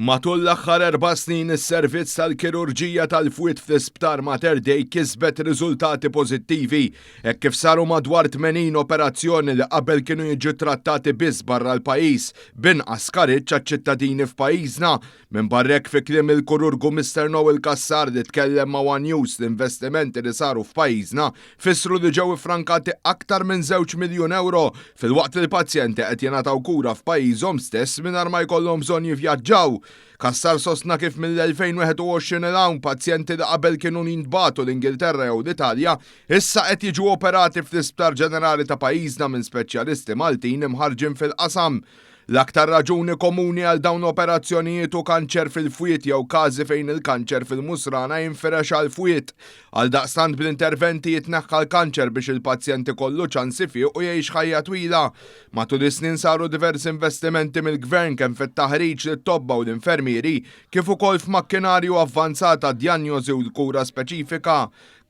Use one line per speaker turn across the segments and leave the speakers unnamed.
Matul l-aħħar erba' snin is-servizz tal-kirurġija tal-fwied fl-Isptar Mater Dei kisbet riżultati pożittivi hekk kif saru madwar 80 operazzjoni li qabel kienu jiġu trattati biss barra l-pajjiż b'inqas skariġġ għaċ-ċittadini f'pajjiżna. Minbarra hekk fi kliem il-kururgu Mister Noel Cassar li tkellem ma' one News l-investimenti li saru f'pajjiżna fissru li ġew iffrankati aktar minn żewġ miljun ewro filwaqt li l-pazjenti qed jingħataw kura f'pajjiżhom stess mingħajr ma jkollhom bżonn jivvjaġġaw. Cassar sostna kif mill-2021 'il hawn pazjenti li qabel kienu jintbagħtu l-Ingilterra jew l-Italja issa qed jiġu operati fl-Isptar Ġenerali ta' pajjiżna minn speċjalisti Maltin imħarrġin fil-qasam. L-aktar raġuni komuni għal dawn l-operazzjonijiet hu kanċer fil-fwied jew każi fejn il-kanċer fil-musrana jinfirex għall-fwied. Għaldaqstant bl-interventi jitneħħa l-kanċer biex il-pazjent ikollu ċans ifiq u jgħix ħajja twila. Matul is-snin saru diversi investimenti mill-Gvern kemm fit-taħriġ lit-tobba u l-infermieri kif ukoll f'makkinarju avvanzat għad-djanjosi u l-kura speċifika.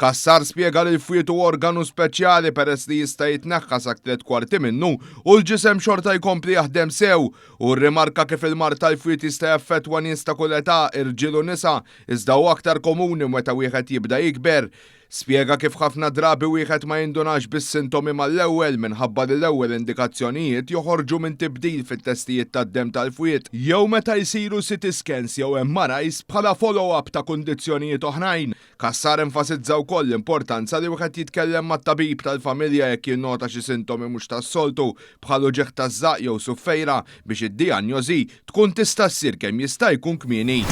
Cassar spjega li l-fwied hu organu speċjali peress li jista' jitneħħa sa tliet kwarti minnu u l-ġisem xorta jkompli jaħdem sew. Hu rrimarka kif il-mard tal-fwied jista' jaffettwa nies ta' kull età, irġiel u nisa, iżda hu aktar komuni meta wieħed jibda jikber. Spjega kif ħafna drabi wieħed ma jindunax bis-sintomi mal-ewwel minħabba li l-ewwel indikazzjonijiet joħorġu minn tibdil fit-testijiet tad-demm tal-fwied, jew meta jsiru CT scans jew MRIs bħala follow-up ta' kundizzjonijiet oħrajn. Cassar enfasizza wkoll l-importanza li wieħed jitkellem mat-tabib tal-familja jekk jinnota xi sintomi mhux tas-soltu bħal uġigħ taż-żaqq jew suffejra biex id-dijanjożi tkun tista' ssir kemm jista' jkun kmieni.